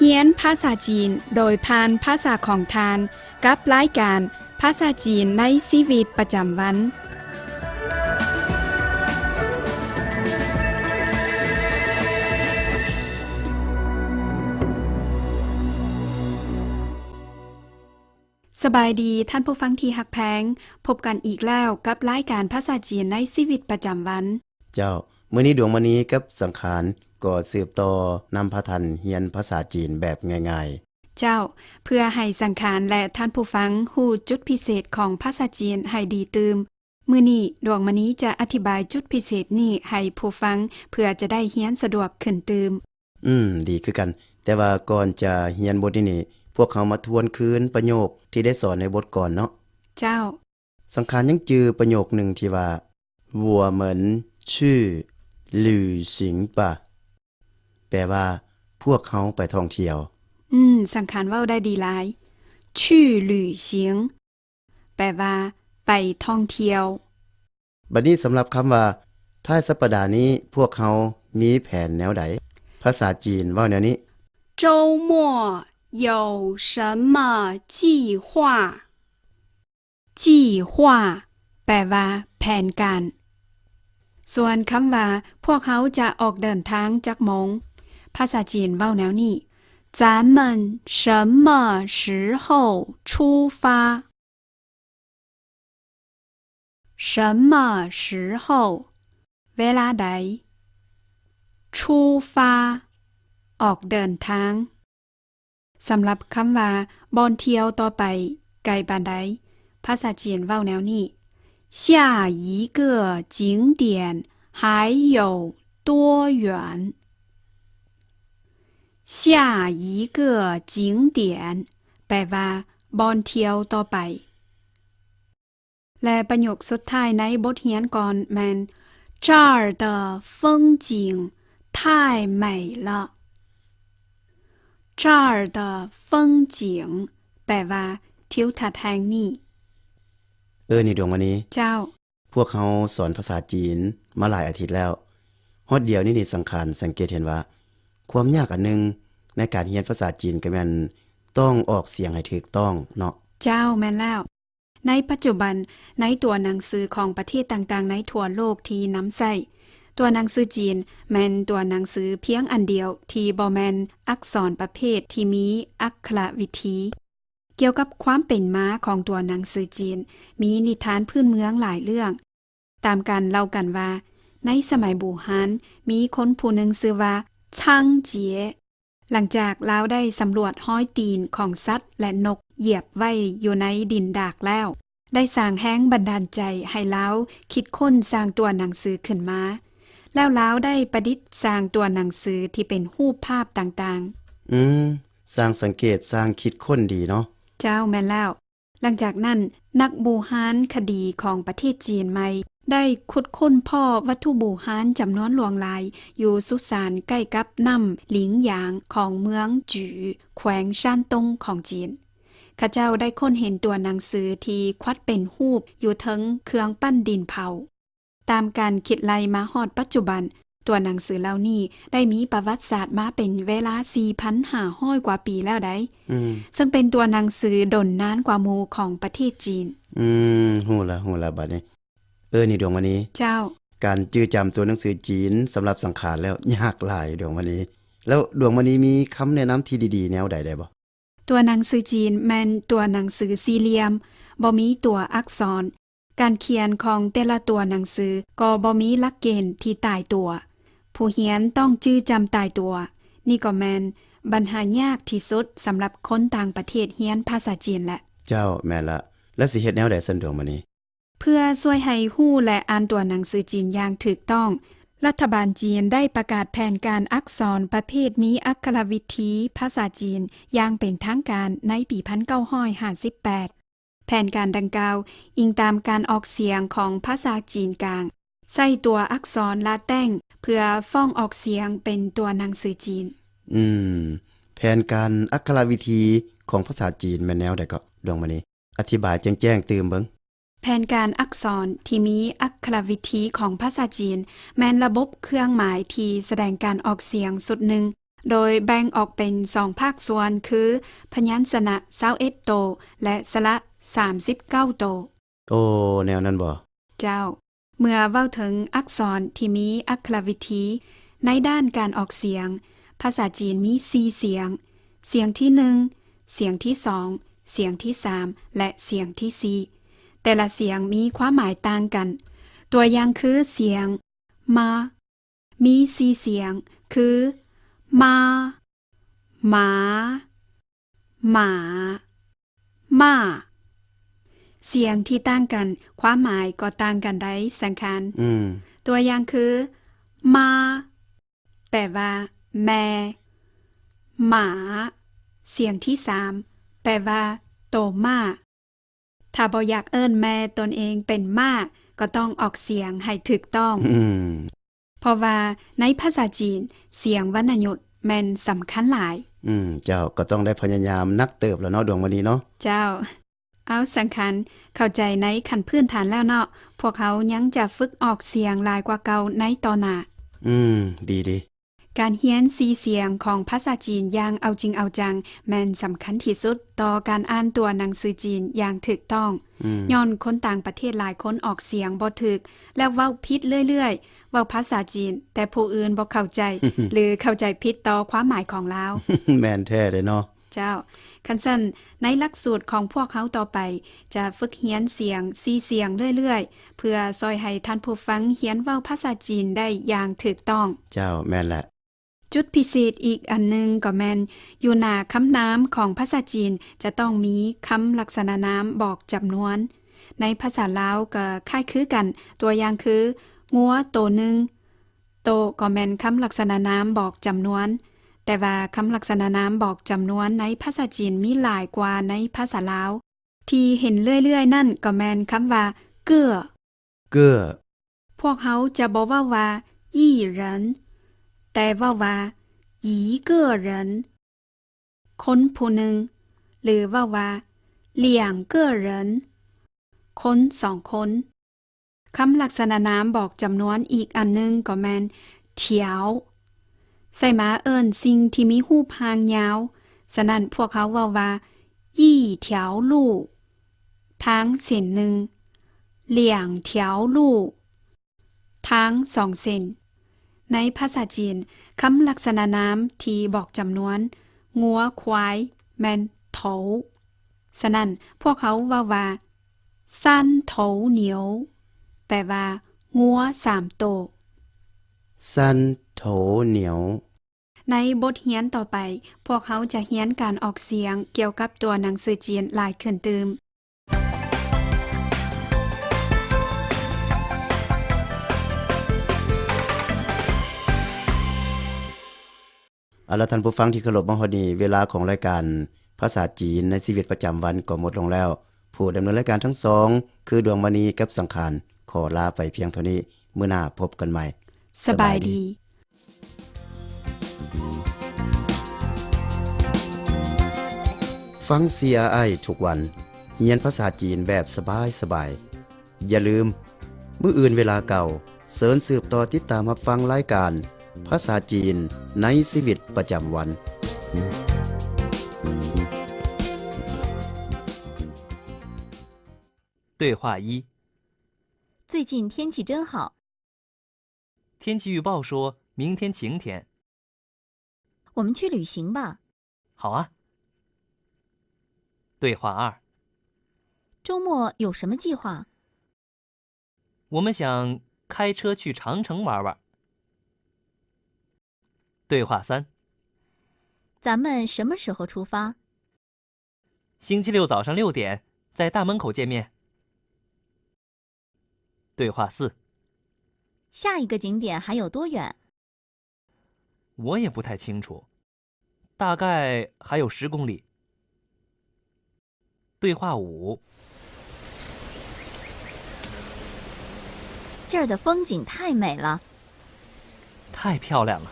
ຮຽນພາສາຈີນໂດຍຜ່ານພາສາຂອງທ່ານ ກັບລາຍການພາສາຈີນໃນຊີວິດປະຈຳວັນ. ສະບາຍດີທ່ານຜູ້ຟັງທີ່ຮັກແພງ, ພົບກັນອີກແລ້ວກັບລາຍການພາສາຈີນໃນຊີວິດປະຈຳວັນ. ເຈົ້າ, ມື້ນີ້ດວງມະນີກັບສັງຂານກໍສືບຕໍ່ນຳພາທ່ານຮຽນພາສາຈີນແບບງ່າຍໆ. ເຈົ້າ, ເພື່ອໃຫ້ສັງຂານ ແລະ ທ່ານຜູ້ຟັງຮູ້ຈຸດພິເສດຂອງພາສາຈີນໃຫ້ດີຕື່ມ, ມື້ນີ້ດວງມະນີຈະອະທິບາຍຈຸດພິເສດນີ້ໃຫ້ຜູ້ຟັງ ເພື່ອຈະໄດ້ຮຽນສະດວກຂຶ້ນຕື່ມ. ອືມ, ດີຄືກັນ. ແຕ່ວ່າກ່ອນຈະຮຽນບົດນີ້ນີ້, ພວກເຮົາມາທວນຄືນປະໂຫຍກທີ່ໄດ້ສອນໃນບົດກ່ອນເນາະ. ເຈົ້າ. ສັງຂານຍັງຈື່ປະໂຫຍກໜຶ່ງທີ່ວ່າ 我们去旅行吧 ແປວ່າ ພວກເຮົາໄປທ່ອງທ່ຽວ. ອືມ, ສັງຂານເວົ້າໄດ້ດີຫຼາຍ. 去旅行 ແປວ່າ ໄປທ່ອງທ່ຽວ. ບັດນີ້ສຳລັບຄຳວ່າ ທ້າຍສັບປະດານີ້ພວກເຮົາມີແຜນແນວໃດ? ພາສາຈີນເວົ້າແນວນີ້. 周末有什么计划? 计划 ແປວ່າ ແຜນການ. ສ່ວນຄຳວ່າ ພວກເຮົາຈະອອກເດີນທາງຈັກໂມງ? ພາສາຈີນເວົ້າແນວນີ້. 咱们什么时候出发? 什么时候 ເວລາໃດ? 出发 ອອກເດີນທາງ. ສຳລັບຄຳວ່າ ບ່ອນທ່ຽວຕໍ່ໄປໄກປານໃດ? ພາສາຈີນເວົ້າແນວນີ້. 下一个景点还有多远? 下一个景点 ແປວ່າ ບ່ອນທ່ຽວຕໍ່ໄປ. ແລະ ປະໂຫຍກສຸດທ້າຍໃນບົດຮຽນກ່ອນແມ່ນ 这儿的风景太美了. 这儿的风景 ແປວ່າ ທິວທັດແຫ່ງນີ້. ເອີ ນີ້ດວງມະນີ. ເຈົ້າ. ພວກເຮົາສອນພາສາຈີນມາຫຼາຍອາທິດແລ້ວ. ຮອດດຽວນີ້ນີ້ສັງຂານສັງເກດເຫັນວ່າ ຄວາມຍາກອັນໜຶ່ງໃນການຮຽນພາສາຈີນກໍແມ່ນຕ້ອງອອກສຽງໃຫ້ຖືກຕ້ອງເນາະ. ເຈົ້າ, ແມ່ນແລ້ວ. ໃນປັດຈຸບັນ, ໃນຕົວໜັງສືຂອງປະເທດຕ່າງໆໃນທົ່ວໂລກທີ່ນຳໃຊ້, ຕົວໜັງສືຈີນແມ່ນຕົວໜັງສືພຽງອັນດຽວທີ່ບໍ່ແມ່ນອັກສອນປະເພດທີ່ມີອັກຂະລະວິທີ. ກ່ຽວກັບຄວາມເປັນມາຂອງຕົວໜັງສືຈີນ, ມີນິທານພື້ນເມືອງຫຼາຍເລື່ອງ. ຕາມການເລົ່າກັນວ່າ, ໃນສະໄໝບູຮານ, ມີຄົນຜູ້ໜຶ່ງຊື່ວ່າ ຊາງເຈຍ. ຫຼັງຈາກລາວໄດ້ສຳຫຼວດຮອຍຕີນຂອງສັດ ແລະ ນົກຢຽບໄວ້ຢູ່ໃນດິນດາກແລ້ວ, ໄດ້ສ້າງແຮງບັນດານໃຈໃຫ້ລາວຄິດຄົ້ນສ້າງຕົວໜັງສືຂຶ້ນມາ, ແລ້ວລາວໄດ້ປະດິດສ້າງຕົວໜັງສືທີ່ເປັນຮູບພາບຕ່າງໆ. ອືມ, ຊ່າງສັງເກດ, ຊ່າງຄິດຄົ້ນດີເນາະ. ເຈົ້າ, ແມ່ນແລ້ວ. ຫຼັງຈາກນັ້ນ, ນັກບູຮານຄະດີຂອງປະເທດຈີນໃໝ່ ໄດ້ຂຸດຄົ້ນພໍ້ວັດຖຸບູຮານຈຳນວນຫຼວງຫຼາຍ ຢູ່ສຸສານໃກ້ກັບນ້ຳຫຼີງຢາງຂອງເມືອງຈື ແຂວງຊານຕົງຂອງຈີນ. ເຂົາເຈົ້າໄດ້ຄົ້ນເຫັນຕົວໜັງສືທີ່ຂວັດເປັນຮູບຢູ່ເທິງເຄື່ອງປັ້ນດິນເຜົາ. ຕາມການຄິດໄລ່ມາຮອດປັດຈຸບັນ, ຕົວໜັງສືເຫຼົ່ານີ້ໄດ້ມີປະຫວັດສາດມາເປັນເວລາສີ່ພັນຫ້າຮ້ອຍກວ່າປີແລ້ວໃດ໋, ອືມ ເຊິ່ງເປັນຕົວໜັງສືດົນນານກວ່າໝູ່ຂອງປະເທດຈີນ. ອືມ, ຮູ້ລະ, ຮູ້ລະບັດນີ້. ເອີ, ນີ້ດວງມະນີ. ເຈົ້າ. ການຈື່ຈຳຕົວໜັງສືຈີນສຳລັບສັງຂານແລ້ວຍາກຫຼາຍ, ດວງມະນີ. ແລ້ວດວງມະນີມີຄຳແນະນຳທີ່ດີໆແນວໃດໄດ້ບໍ່? ຕົວໜັງສືຈີນແມ່ນຕົວໜັງສືສີ່ຫຼ່ຽມ, ບໍ່ມີຕົວອັກສອນ. ການຂຽນຂອງແຕ່ລະຕົວໜັງສືກໍບໍ່ມີຫຼັກເກນທີ່ຕາຍຕົວ. ຜູ້ຮຽນຕ້ອງຈື່ຈຳຕາຍຕົວ. ນີ້ກໍແມ່ນບັນຫາຍາກທີ່ສຸດສຳລັບຄົນຕ່າງປະເທດຮຽນພາສາຈີນແຫຼະ. ເຈົ້າ, ແມ່ນລະ. ແລ້ວຊິເຮັດແນວໃດຊັ້ນ ດວງມະນີ? ເພື່ອຊ່ວຍໃຫ້ຮູ້ ແລະ ອ່ານຕົວໜັງສືຈີນຢ່າງຖືກຕ້ອງ, ລັດຖະບານຈີນໄດ້ປະກາດແຜນການອັກສອນປະເພດມີອັກຂະລະວິທີພາສາຈີນຢ່າງເປັນທາງການໃນປີພັນເກົ້າຮ້ອຍຫ້າສິບແປດ. ແຜນການດັ່ງກ່າວອີງຕາມການອອກສຽງຂອງພາສາຈີນກາງ, ໃຊ້ຕົວອັກສອນລາແຕັງເພື່ອຟ້ອງອອກສຽງເປັນຕົວໜັງສືຈີນ. ອືມ, ແຜນການອັກຂະລະວິທີຂອງພາສາຈີນແມ່ນແນວໃດເກາະ ດວງມະນີ? ອະທິບາຍແຈ້ງໆຕື່ມເບິ່ງ. ແຜນການອັກສອນທີ່ມີອັກຂະລະວິທີຂອງພາສາຈີນ ແມ່ນລະບົບເຄື່ອງໝາຍທີ່ສະແດງການອອກສຽງຊຸດໜຶ່ງ, ໂດຍແບ່ງອອກເປັນສອງພາກສ່ວນ ຄື ພະຍັນຊະນະຊາວເອັດໂຕ ແລະ ສະຫຼະສາມສິບເກົ້າໂຕ. ໂອ້ ແນວນັ້ນບໍ? ເຈົ້າ. ເມື່ອເວົ້າເຖິງອັກສອນທີ່ມີອັກຂະລະວິທີໃນດ້ານການອອກສຽງ, ພາສາຈີນມີສີ່ສຽງ, ສຽງທີໜຶ່ງ, ສຽງທີສອງ, ສຽງທີສາມ ແລະ ສຽງທີສີ່. ແຕ່ລະສຽງມີຄວາມໝາຍຕ່າງກັນ. ຕົວຢ່າງຄືສຽງ ມາ ມີສີ່ສຽງ ຄື ມາ, ໝາ, ໝາ, ມ້າ. ສຽງທີ່ຕ່າງກັນ ຄວາມໝາຍກໍຕ່າງກັນໄດ໋ ສັງຄັນ. ອືມ. ຕົວຢ່າງຄື ມ້າ ແປວ່າແມ່, ໝາ ສຽງທີສາມ ແປວ່າໂຕມ້າ. ຖ້າບໍ່ຢາກເອີ້ນແມ່ຕົນເອງເປັນມ້າ ກໍຕ້ອງອອກສຽງໃຫ້ຖືກຕ້ອງ. ອືມ. ເພາະວ່າໃນພາສາຈີນ ສຽງວັນນະຍຸດແມ່ນສຳຄັນຫຼາຍ. ອືມ ເຈົ້າ ກໍຕ້ອງໄດ້ພະຍາຍາມໜັກເຕີບແລ້ວເນາະ ດວງມະນີເນາະ. ເຈົ້າ. ເອົາ ສັງຄັນ ເຂົ້າໃຈໃນຂັ້ນພື້ນຖານແລ້ວເນາະ, ພວກເຮົາຍັງຈະຝຶກອອກສຽງຫຼາຍກວ່າເກົ່າໃນຕໍ່ໜ້າ. ອືມ ດີໆ. ການຮຽນສີ່ສຽງຂອງພາສາຈີນຢ່າງເອົາຈິງເອົາຈັງ ແມ່ນສຳຄັນທີ່ສຸດຕໍ່ການອ່ານຕົວໜັງສືຈີນຢ່າງຖືກຕ້ອງ. ອືມ. ຍ້ອນຄົນຕ່າງປະເທດຫຼາຍຄົນອອກສຽງບໍ່ຖືກ ແລ້ວເວົ້າຜິດເລື້ອຍໆ, ເວົ້າພາສາຈີນ ແຕ່ຜູ້ອື່ນບໍ່ເຂົ້າໃຈ ຫຼື ເຂົ້າໃຈຜິດຕໍ່ຄວາມໝາຍຂອງລາວ. ແມ່ນແທ້ເດ້ເນາະ. ເຈົ້າ. ຄັນຊັ້ນ ໃນຫຼັກສູດຂອງພວກເຮົາຕໍ່ໄປ ຈະຝຶກຮຽນສຽງສີ່ສຽງເລື້ອຍໆ ເພື່ອຊ່ອຍໃຫ້ທ່ານຜູ້ຟັງຮຽນເວົ້າພາສາຈີນໄດ້ຢ່າງຖືກຕ້ອງ. ເຈົ້າ ແມ່ນແຫຼະ. ຈຸດພິເສດອີກອັນໜຶ່ງກໍແມ່ນ ຢູ່ໜ້າຄຳນາມຂອງພາສາຈີນ ຈະຕ້ອງມີຄຳລັກສະນະນາມບອກຈຳນວນ. ໃນພາສາລາວກໍຄ້າຍຄືກັນ, ຕົວຢ່າງຄື ງົວໂຕໜຶ່ງ. ໂຕກໍແມ່ນຄຳລັກສະນະນາມບອກຈຳນວນ, ແຕ່ວ່າຄຳລັກສະນະນາມບອກຈຳນວນໃນພາສາຈີນມີຫຼາຍກວ່າໃນພາສາລາວ. ທີ່ເຫັນເລື້ອຍໆນັ້ນກໍແມ່ນຄຳວ່າ ເກື້ອ. ເກື້ອ. ພວກເຮົາຈະບໍ່ເວົ້າວ່າ 一人, ແຕ່ເວົ້າວ່າ 一个人, ຄົນຜູ້ໜຶ່ງ, ຫຼື ເວົ້າວ່າ 两个人, ຄົນສອງຄົນ. ຄຳລັກສະນະນາມບອກຈຳນວນອີກອັນໜຶ່ງກໍແມ່ນ 条, ໃຊ້ມາເອີ້ນສິ່ງທີ່ມີຮູບຮ່າງຍາວ. ສະນັ້ນ ພວກເຮົາເວົ້າວ່າ 一条路, ທາງເສັ້ນໜຶ່ງ, 两条路, ທາງສອງເສັ້ນ. ໃນພາສາຈີນ, ຄຳລັກສະນະນາມທີ່ບອກຈຳນວນ ງົວ, ຄວາຍ ແມ່ນ 头. ສະນັ້ນ ພວກເຮົາເວົ້າວ່າ 三头牛, ແປວ່າ ງົວສາມໂຕ. 三头牛. ໃນບົດຮຽນຕໍ່ໄປ, ພວກເຮົາຈະຮຽນການອອກສຽງກ່ຽວກັບຕົວໜັງສືຈີນຫຼາຍຂຶ້ນຕື່ມ. ເອົາລະ ທ່ານຜູ້ຟັງທີ່ເຄົາລົບ, ມາຮອດນີ້ ເວລາຂອງລາຍການພາສາຈີນໃນຊີວິດປະຈຳວັນກໍໝົດລົງແລ້ວ. ຜູ້ດຳເນີນລາຍການທັງສອງ ຄື ດວງມະນີ ກັບ ສັງຂານ ຂໍລາໄປພຽງເທົ່ານີ້. ມື້ໜ້າພົບກັນໃໝ່. ສະບາຍດີ. ສະບາຍດີ. ຟັງ CRI ທຸກວັນ, ຮຽນພາສາຈີນແບບສະບາຍໆ. ຢ່າລືມ, ມື້ອື່ນເວລາເກົ່າ, ເຊີນສືບຕໍ່ຕິດຕາມຮັບຟັງລາຍການພາສາຈີນໃນຊີວິດປະຈຳວັນ. 对话一。最近天气真好。天气预报说明天晴天。我们去旅行吧。好啊。对话二。周末有什么计划？我们想开车去长城玩玩。对话三。咱们什么时候出发？ 星期六早上六点在大门口见面。对话四。下一个景点还有多远？我也不太清楚，大概还有十公里。对话五。这儿的风景太美了。太漂亮了。